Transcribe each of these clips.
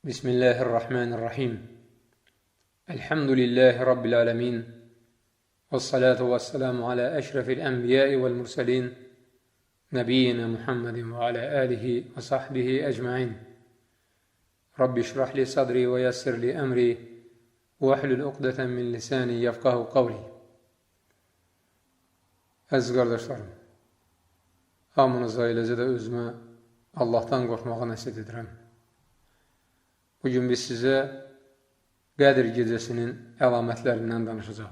Bismillahirrahmanirrahim. Elhamdülillahi Rabbil alemin. Vessalatu vesselamu ala əşrəfil ənbiyai vəl mürsəlin. Nəbiyyina Muhammedin və alə alihi və sahbihi əcmain. Rabbi şrah li sadri və yəssir li əmri və əhlül uqdətən min lisani yəfqahu qavli. Əziz qardaşlarım, hamınıza, eləcə də özümə Allahdan qorxmağı nəsihət edirəm. Bugün biz sizə Qədir gecəsinin əlamətlərindən danışacaq.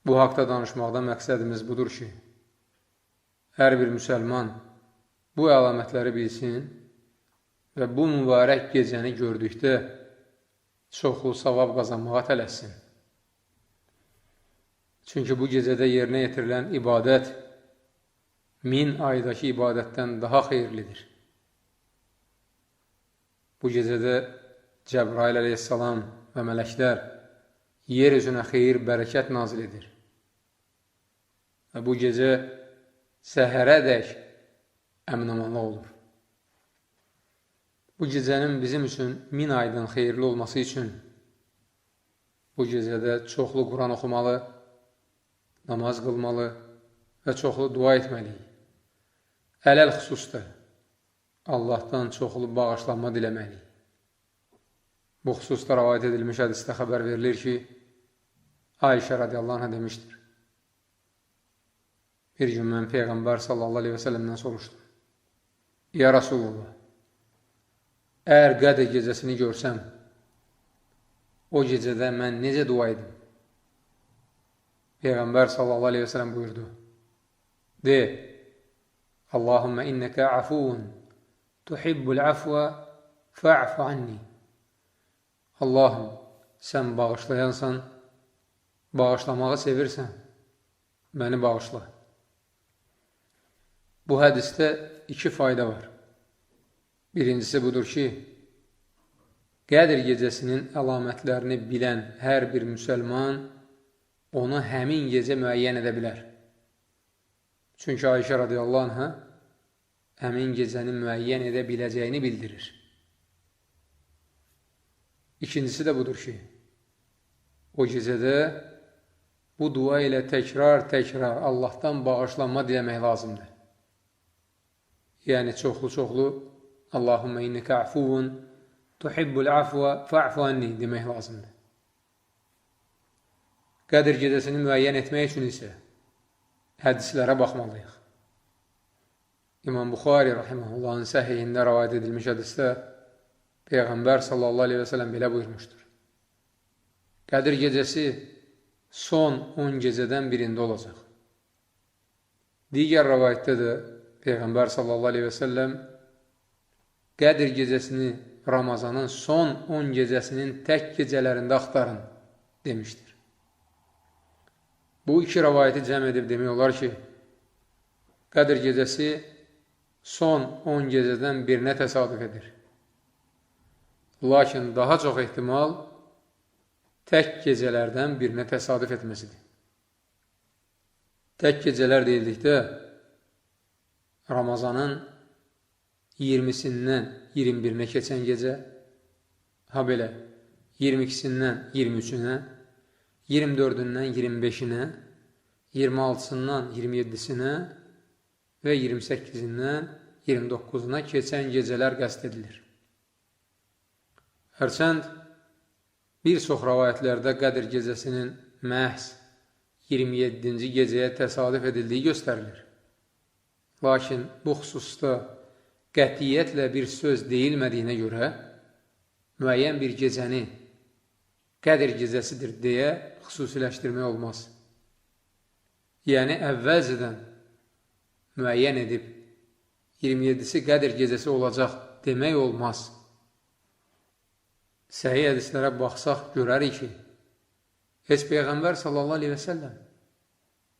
Bu haqda danışmaqda məqsədimiz budur ki, hər bir müsəlman bu əlamətləri bilsin və bu mübarək gecəni gördükdə çoxlu savab qazanmağa tələssin. Çünki bu gecədə yerinə yetirilən ibadət 1000 aydakı ibadətdən daha xeyirlidir. Bu gecədə Cəbrail əleyhissalam və mələklər yer üzünə xeyir, bərəkət nazil edir. Və bu gecə səhərədək əminamanlıq olur. Bu gecənin bizim üçün 1000 aydan xeyirli olması üçün bu gecədə çoxlu Quran oxumalı, namaz qılmalı və çoxlu dua etməliyik. Ələl xüsusda Allahdan çoxlu bağışlanma diləməliyik. Bu xüsusda rəvayət edilmiş hədisdə xəbər verilir ki, Ayşə radiyallahu anhə demişdir. Bir gün mən Peyğəmbər sallallahu aleyhi və səlləmdən soruşdum. Ya Rasulullah, əgər Qədir gecəsini görsəm, o gecədə mən necə dua edim? Peyğəmbər sallallahu aleyhi və səlləm buyurdu. De, Allahümmə innəkə afuvun, tuhibbul afva, fa'fu anni. Allahım, sən bağışlayansan, bağışlamağı sevirsən, məni bağışla. Bu hədisdə iki fayda var. Birincisi budur ki, Qədir gecəsinin əlamətlərini bilən hər bir müsəlman onu həmin gecə müəyyən edə bilər. Çünki Ayşə radiyallahu anhə həmin gecəni müəyyən edə biləcəyini bildirir. İkincisi də budur ki, o gecədə bu dua ilə təkrar-təkrar Allahdan bağışlanma diləmək lazımdır. Yəni, çoxlu-çoxlu Allahümmə innəkə afuvun tuhibbul afva fa'fu anni demək lazımdır. Qədir gecəsini müəyyən etmək üçün isə hədislərə baxmalıyıq. İmam Buxari rahiməhullahın səhihində rəvayət edilmiş hədisdə Peyğəmbər sallallahu aleyhi və səlləm belə buyurmuşdur. Qədir gecəsi son 10 gecədən birində olacaq. Digər rəvayətdə də Peyğəmbər sallallahu aleyhi və səlləm Qədir gecəsini Ramazanın son 10 gecəsinin tək gecələrində axtarın demişdir. Bu iki rəvayəti cəm edib demək olar ki, Qədir gecəsi son 10 gecədən birinə təsadüf edir. Lakin daha çox ehtimal tək gecələrdən birinə təsadüf etməsidir. Tək gecələr deyildikdə Ramazanın 20-sindən 21-nə keçən gecə, ha belə 22-sindən 23-ünə, 24-ündən 25-inə, 26-sından 27-sinə və 28-indən 29-una keçən gecələr qəsd edilir. Hərçənd bir çox rəvayətlərdə Qədir gecəsinin məhz 27-ci gecəyə təsadüf edildiyi göstərilir. Lakin bu xüsusda qətiyyətlə bir söz deyilmədiyinə görə müəyyən bir gecəni Qədir gecəsidir deyə xüsusiləşdirmək olmaz. Yəni, əvvəlcədən müəyyən edib 27-si Qədir gecəsi olacaq demək olmaz. Səhih hədislərə baxsaq görərik ki, heç Peyğəmbər sallallahu aleyhi və səlləm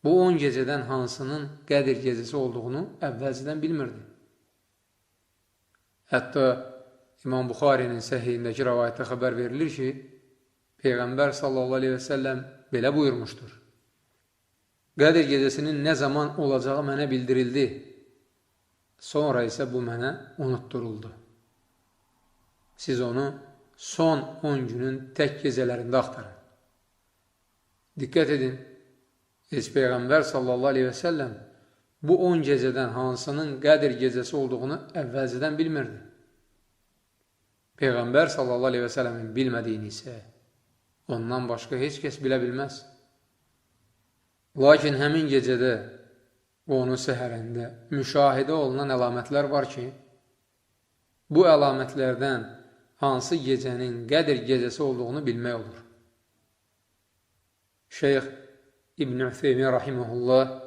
bu 10 gecədən hansının Qədir gecəsi olduğunu əvvəlcədən bilmirdi. Hətta İmam Buxarinin səhihindəki rəvayətdə xəbər verilir ki, Peyğəmbər sallallahu aleyhi və səlləm belə buyurmuşdur. Qədir gecəsinin nə zaman olacağı mənə bildirildi. Sonra isə bu mənə unutduruldu. Siz onu son 10 günün tək gecələrində axtarın. Diqqət edin, heç Peyğəmbər sallallahu aleyhi və səlləm bu 10 gecədən hansının Qədir gecəsi olduğunu əvvəlcədən bilmirdi. Peyğəmbər sallallahu aleyhi və səlləmin bilmədiyini isə ondan başqa heç kəs bilə bilməz. Lakin həmin gecədə və onun səhərində müşahidə olunan əlamətlər var ki, bu əlamətlərdən hansı gecənin Qədir gecəsi olduğunu bilmək olur. Şeyx İbn Ütheymin rahimehullah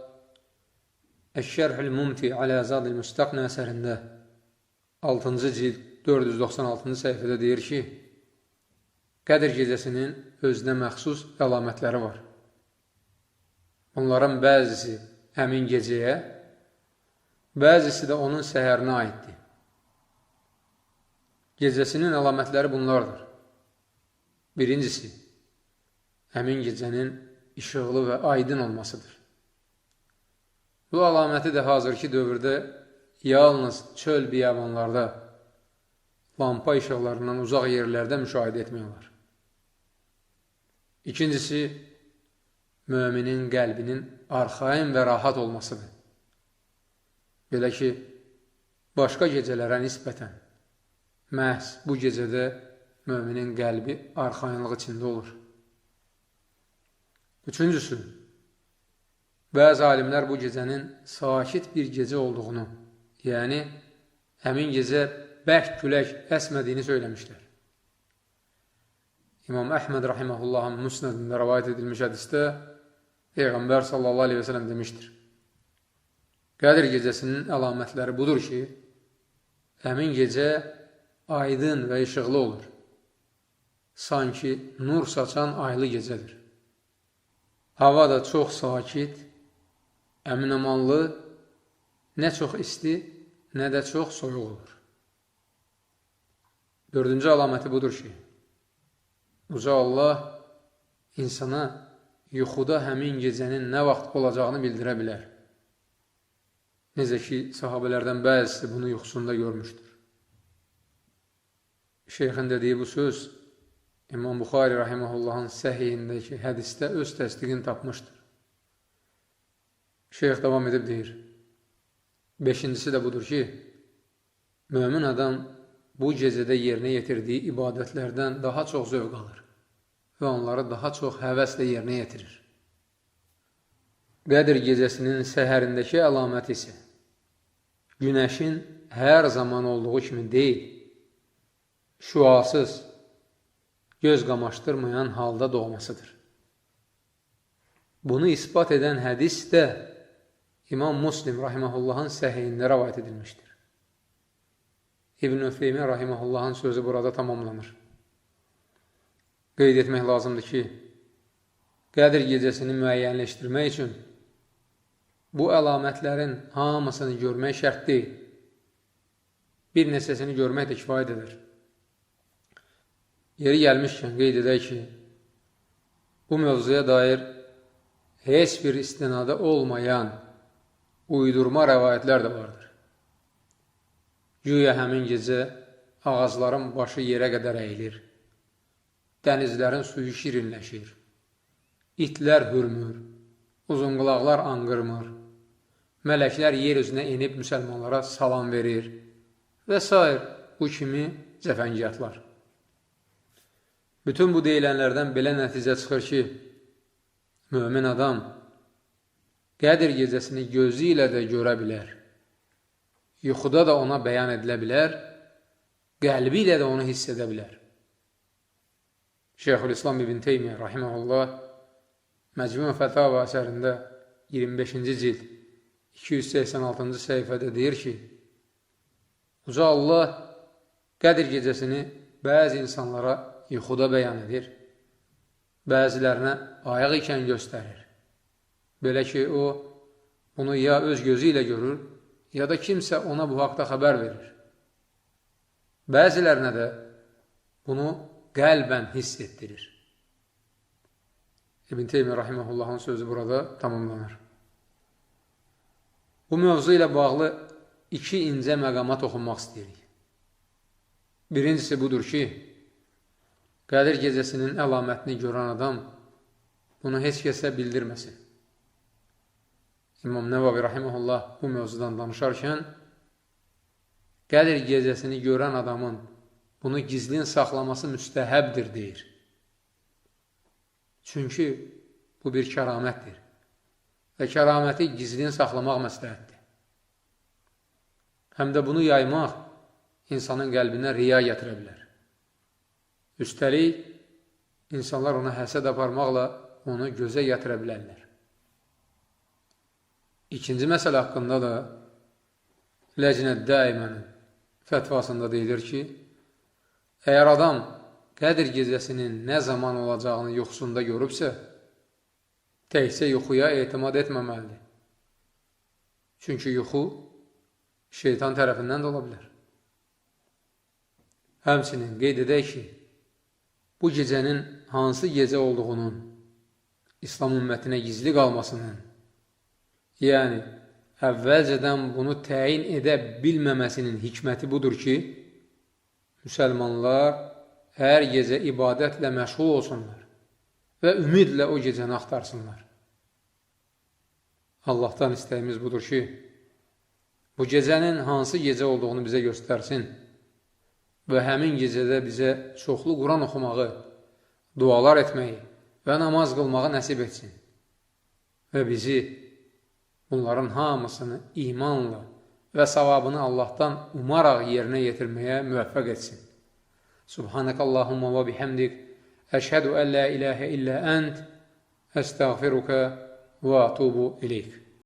Əş-Şərhül Mumti alə Zadil Müstəqni əsərində 6-cı cild 496-cı səhifədə deyir ki, Qədir gecəsinin özünə məxsus əlamətləri var. Bunların bəzisi həmin gecəyə, bəzisi də onun səhərinə aiddir. Gecəsinin əlamətləri bunlardır. Birincisi, həmin gecənin işıqlı və aydın olmasıdır. Bu əlaməti də hazırki dövrdə yalnız çöl biyabanlarda, lampa işıqlarından uzaq yerlərdə müşahidə etmək olar. İkincisi, müminin qəlbinin arxayın və rahat olmasıdır. Belə ki, başqa gecələrə nisbətən, məhz bu gecədə müminin qəlbi arxayınlıq içində olur. Üçüncüsü, bəzi alimlər bu gecənin sakit bir gecə olduğunu, yəni həmin gecə bərk külək əsmədiyini söyləmişlər. İmam Əhməd rahiməhullahın müsnədində rəvayət edilmiş hədisdə Peyğəmbər sallallahu aleyhi və səlləm demişdir. Qədir gecəsinin əlamətləri budur ki, həmin gecə aydın və işıqlı olur. Sanki nur saçan aylı gecədir. Hava da çox sakit, əminamanlı, nə çox isti, nə də çox soyuq olur. Dördüncü əlaməti budur ki, Uca Allah insana yuxuda həmin gecənin nə vaxt olacağını bildirə bilər. Necə ki, sahabələrdən bəzisi bunu yuxusunda görmüşdür. Şeyxin dediyi bu söz İmam Buxari rahiməhullahın səhihindəki hədisdə öz təsdiqini tapmışdır. Şeyx davam edib deyir, beşincisi də budur ki, mömin adam bu gecədə yerinə yetirdiyi ibadətlərdən daha çox zövq alır və onları daha çox həvəslə yerinə yetirir. Qədir gecəsinin səhərindəki əlamət isə günəşin hər zaman olduğu kimi deyil, şüasız, göz qamaşdırmayan halda doğmasıdır. Bunu isbat edən hədis də İmam Muslim rahiməhullahın səhihində rəvayət edilmişdir. İbn Ütheymin rahiməhullahın sözü burada tamamlanır. Qeyd etmək lazımdır ki, Qədir gecəsini müəyyənləşdirmək üçün bu əlamətlərin hamısını görmək şərt deyil. Bir neçəsini görmək də kifayət edir. Yeri gəlmişkən qeyd edək ki, bu mövzuya dair heç bir istinada olmayan uydurma rəvayətlər də vardır. Güya həmin gecə ağacların başı yerə qədər əyilir, dənizlərin suyu şirinləşir, itlər hürmür, uzunqulaqlar anqırmır, mələklər yer üzünə enib müsəlmanlara salam verir və s. bu kimi cəfəngiyatlar. Bütün bu deyilənlərdən belə nəticə çıxır ki, mömin adam Qədir gecəsini gözü ilə də görə bilər, yuxuda da ona bəyan edilə bilər, qəlbi ilə də onu hiss edə bilər. Şeyxülislam İbn Teymiyyə rahimehullah Məcmu Fətava əsərində 25-ci cild 286-cı səhifədə deyir ki, Uca Allah Qədir gecəsini bəzi insanlara yuxuda bəyan edir, bəzilərinə ayaq ikən göstərir. Belə ki, o, bunu ya öz gözü ilə görür, ya da kimsə ona bu haqda xəbər verir. Bəzilərinə də bunu qəlbən hiss etdirir. İbn Teymiyyə rahiməhullahın sözü burada tamamlanır. Bu mövzu ilə bağlı iki incə məqama toxunmaq istəyirik. Birincisi budur ki, Qədir gecəsinin əlamətini görən adam bunu heç kəsə bildirməsin. İmam Nəvavi rahimehullah bu mövzudan danışarkən Qədir gecəsini görən adamın bunu gizlin saxlaması müstəhəbdir deyir. Çünki bu bir kəramətdir və kəraməti gizlin saxlamaq məsləhətdir. Həm də bunu yaymaq insanın qəlbinə riya gətirə bilər. Üstəlik, insanlar ona həsəd aparmaqla onu gözə gətirə bilərlər. İkinci məsələ haqqında da Ləcnə Daimənin fətvasında deyilir ki, əgər adam Qədir gecəsinin nə zaman olacağını yuxusunda görübsə, təkcə yuxuya etimad etməməlidir. Çünki yuxu şeytan tərəfindən də ola bilər. Həmçinin qeyd edək ki, bu gecənin hansı gecə olduğunun, İslam ümmətinə gizli qalmasının, yəni əvvəlcədən bunu təyin edə bilməməsinin hikməti budur ki, müsəlmanlar hər gecə ibadətlə məşğul olsunlar və ümidlə o gecəni axtarsınlar. Allahdan istəyimiz budur ki, bu gecənin hansı gecə olduğunu bizə göstərsin və həmin gecədə bizə çoxlu Quran oxumağı, dualar etməyi və namaz qılmağı nəsib etsin və bizi bunların hamısını imanla və savabını Allahdan umaraq yerinə yetirməyə müvəffəq etsin. Subhanəkallahumma və bihamdik, əşhədu ən la ilahə illə ənt, əstəğfiruka və atubu ileyk.